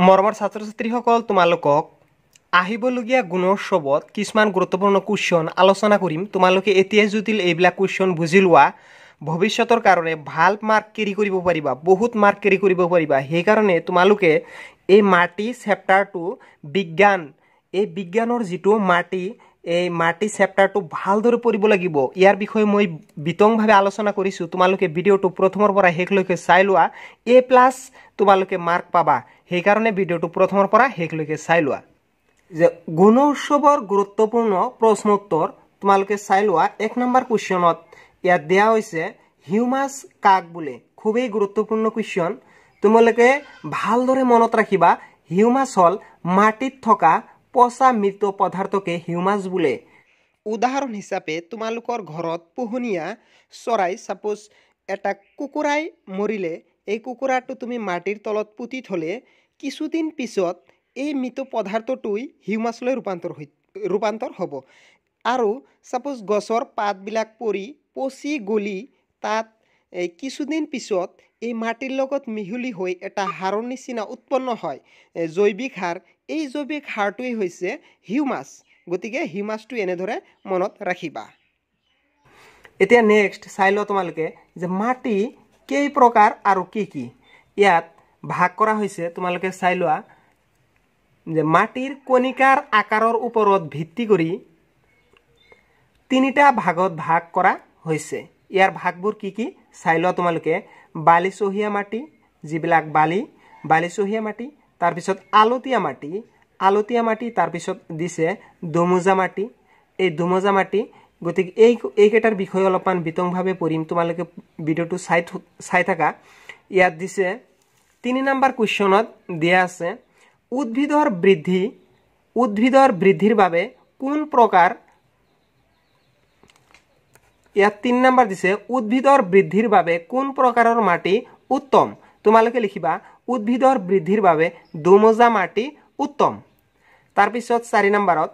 মৰমৰ ছাত্ৰ ছাত্ৰীসকল, তোমালোকক আহিবলগীয়া গুণোৎসৱত কিছুমান গুৰুত্বপূৰ্ণ কুৱেশ্যন আলোচনা কৰিম। তোমালোকে এতিয়াই যদি এইবিলাক কুৱেশ্যন বুজি লোৱা, ভৱিষ্যতৰ কাৰণে ভাল মাৰ্ক কেৰি কৰিব পাৰিবা, বহুত মাৰ্ক কেৰি কৰিব পাৰিবা। সেইকাৰণে তোমালোকে এই মাটি চেপ্টাৰটো, বিজ্ঞান, এই বিজ্ঞানৰ যিটো মাটি, এই মাটি চেপ্টাৰটো ভালদৰে পঢ়িব লাগিব। ইয়াৰ বিষয়ে মই বিতংভাৱে আলোচনা কৰিছোঁ। তোমালোকে ভিডিঅ'টো প্ৰথমৰ পৰা শেষলৈকে চাই লোৱা, এ প্লাছ তোমালোকে মাৰ্ক পাবা। সেইকাৰণে ভিডিঅ'টো প্ৰথমৰ পৰা শেষলৈকে চাই লোৱা। যে গুণোৎসৱৰ গুৰুত্বপূৰ্ণ প্ৰশ্নোত্তৰ তোমালোকে চাই লোৱা। 1 নম্বৰ কুৱেশ্যনত ইয়াত দিয়া হৈছে হিউমাছ কাক বোলে। খুবেই গুৰুত্বপূৰ্ণ কুৱেশ্যন, তোমালোকে ভালদৰে মনত ৰাখিবা। হিউমাছ হ'ল মাটিত থকা পচা মৃত পদাৰ্থকে হিউমাছ বোলে। উদাহৰণ হিচাপে তোমালোকৰ ঘৰত পোহনীয়া চৰাই, ছাপ'জ এটা কুকুৰাই মৰিলে, এই কুকুৰাটো তুমি মাটিৰ তলত পুতি থ'লে কিছুদিন পিছত এই মৃত পদাৰ্থটোই হিউমাছলৈ ৰূপান্তৰ হ'ব। আৰু ছাপ'জ গছৰ পাতবিলাক পৰি পচি গলি তাত কিছুদিন পিছত এই মাটিৰ লগত মিহলি হৈ এটা সাৰৰ নিচিনা উৎপন্ন হয়, জৈৱিক সাৰ। এই জৈৱিক সাৰটোৱেই হৈছে হিউমাছ। গতিকে হিউমাছটো এনেদৰে মনত ৰাখিবা। এতিয়া নেক্সট চাই লোৱা তোমালোকে যে মাটি কেই প্ৰকাৰ আৰু কি কি ইয়াত ভাগ কৰা হৈছে। তোমালোকে চাই লোৱা যে মাটিৰ কণিকাৰ আকাৰৰ ওপৰত ভিত্তি কৰি 3টা ভাগত ভাগ কৰা হৈছে। ইয়াৰ ভাগবোৰ কি কি চাই লোৱা তোমালোকে। বালিচহীয়া মাটি, যিবিলাক বালিচহীয়া মাটি, তাৰপিছত আলতীয়া মাটি, আলতীয়া মাটি, তাৰপিছত দিছে দোমোজা মাটি, এই দোমোজা মাটি। গতিকে এইকেইটাৰ বিষয়ে অলপমান বিতংভাৱে পঢ়িম, তোমালোকে ভিডিঅ'টো চাই থাকা। ইয়াত দিছে 3 নম্বৰ কুৱেশ্যনত দিয়া আছে উদ্ভিদৰ বৃদ্ধিৰ বাবে কোন প্ৰকাৰ, ইয়াত 3 নম্বৰ দিছে উদ্ভিদৰ বৃদ্ধিৰ বাবে কোন প্ৰকাৰৰ মাটি উত্তম। তোমালোকে লিখিবা উদ্ভিদৰ বৃদ্ধিৰ বাবে দোমোজা মাটি উত্তম। তাৰপিছত 4 নম্বৰত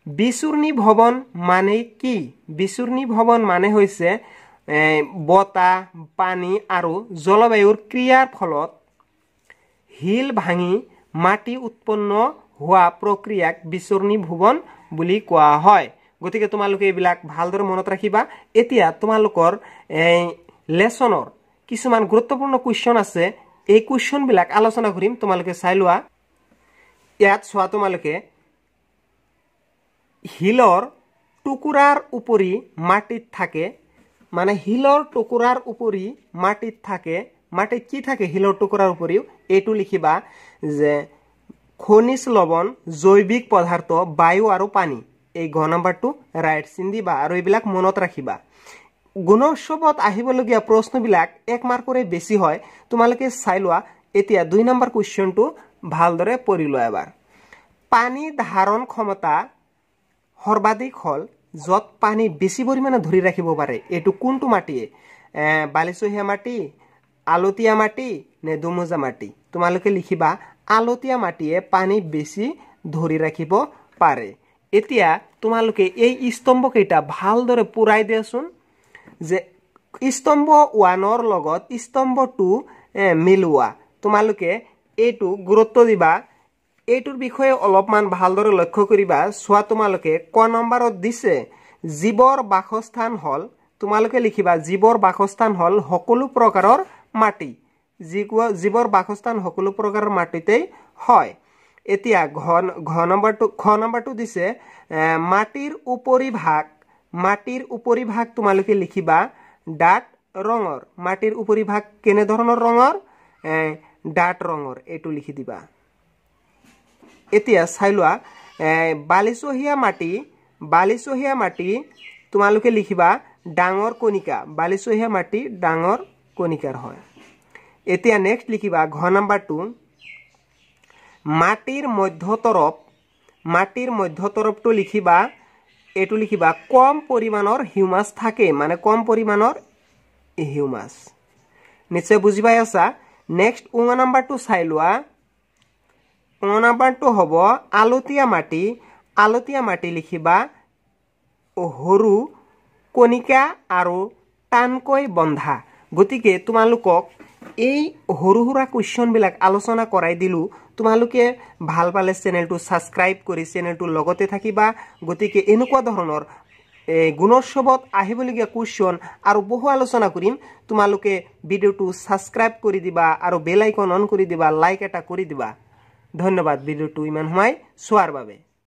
বিচূৰ্ণী ভৱন মানে কি। বিচূৰ্ণী ভৱন মানে হৈছে বতাহ, পানী আৰু জলবায়ুৰ ক্ৰিয়াৰ ফলত শিল ভাঙি মাটি উৎপন্ন হোৱা প্ৰক্ৰিয়াক বিচূৰ্ণী ভৱন বুলি কোৱা হয়। গতিকে তোমালোকে এইবিলাক ভালদৰে মনত ৰাখিবা। এতিয়া তোমালোকৰ লেচনৰ কিছুমান গুৰুত্বপূৰ্ণ কুৱেশ্যন আছে, এই কুৱেশ্যনবিলাক আলোচনা কৰিম, তোমালোকে চাই লোৱা। ইয়াত চোৱা তোমালোকে শিলৰ টুকুৰাৰ উপৰি মাটিত থাকে, মানে শিলৰ টুকুৰাৰ উপৰি মাটিত থাকে, মাটিত কি থাকে শিলৰ টুকুৰাৰ উপৰিও, এইটো লিখিবা যে খনিজ লৱণ, জৈৱিক পদাৰ্থ, বায়ু আৰু পানী। এই ঘ নম্বৰটো ৰাইট চিন দিবা আৰু এইবিলাক মনত ৰাখিবা। গুণোৎসৱত আহিবলগীয়া প্ৰশ্নবিলাক 1 মাৰ্কৰে বেছি হয়, তোমালোকে চাই লোৱা। এতিয়া 2 নম্বৰ কুৱেশ্যনটো ভালদৰে পঢ়ি লোৱা এবাৰ। পানী ধাৰণ ক্ষমতা সৰ্বাধিক হ'ল য'ত পানী বেছি পৰিমাণে ধৰি ৰাখিব পাৰে, এইটো কোনটো মাটিয়ে? বালিচহীয়া মাটি, আলতীয়া মাটি নে দোমোজা মাটি? তোমালোকে লিখিবা আলতীয়া মাটিয়ে পানী বেছি ধৰি ৰাখিব পাৰে। এতিয়া তোমালোকে এই স্তম্ভকেইটা ভালদৰে পূৰাই দিয়াচোন যে স্তম্ভ 1ৰ লগত স্তম্ভ 2 মিলোৱা। তোমালোকে এইটো গুৰুত্ব দিবা, এইটোৰ বিষয়ে অলপমান ভালদৰে লক্ষ্য কৰিবা। চোৱা তোমালোকে ক নম্বৰত দিছে জীৱৰ বাসস্থান হ'ল, তোমালোকে লিখিবা জীৱৰ বাসস্থান হ'ল সকলো প্ৰকাৰৰ মাটি, জীৱৰ বাসস্থান সকলো প্ৰকাৰৰ মাটিতেই হয়। এতিয়া খ নম্বৰটো দিছে মাটিৰ উপৰিভাগ, মাটিৰ উপৰিভাগ তোমালোকে লিখিবা ডাঠ ৰঙৰ, মাটিৰ উপৰিভাগ কেনেধৰণৰ ৰঙৰ? ডাঠ ৰঙৰ, এইটো লিখি দিবা। এতিয়া চাই লোৱা বালিচহীয়া মাটি, বালিচহীয়া মাটি তোমালোকে লিখিবা ডাঙৰ কণিকা, বালিচহীয়া মাটি ডাঙৰ কণিকাৰ হয়। এতিয়া নেক্সট লিখিবা ঘ নম্বৰটো মাটিৰ মধ্যতৰপ, মাটিৰ মধ্যতৰপটো লিখিবা, এইটো লিখিবা কম পৰিমাণৰ হিউমাছ থাকে, মানে কম পৰিমাণৰ হিউমাছ। নিশ্চয় বুজি পাই আছা। নেক্সট উঙ নাম্বাৰটো চাই লোৱা। উঙ নাম্বাৰটো হ'ব আলতীয়া মাটি, আলতীয়া মাটি লিখিবা সৰু কণিকা আৰু টানকৈ বন্ধা। গতিকে তোমালোকক এই সৰু সুৰা কুৱেশ্যনবিলাক আলোচনা কৰাই দিলোঁ। তোমালোকে ভাল পালে চেনেলটো ছাবস্ক্ৰাইব কৰি চেনেলটোৰ লগতে থাকিবা। গতিকে এনেকুৱা ধৰণৰ গুণোৎসৱত আহিবলগীয়া কুৱেশ্যন আৰু বহু আলোচনা কৰিম। তোমালোকে ভিডিঅ'টো ছাবস্ক্ৰাইব কৰি দিবা আৰু বেল আইকন অন কৰি দিবা, লাইক এটা কৰি দিবা। ধন্যবাদ ভিডিঅ'টো ইমান সময় চোৱাৰ বাবে।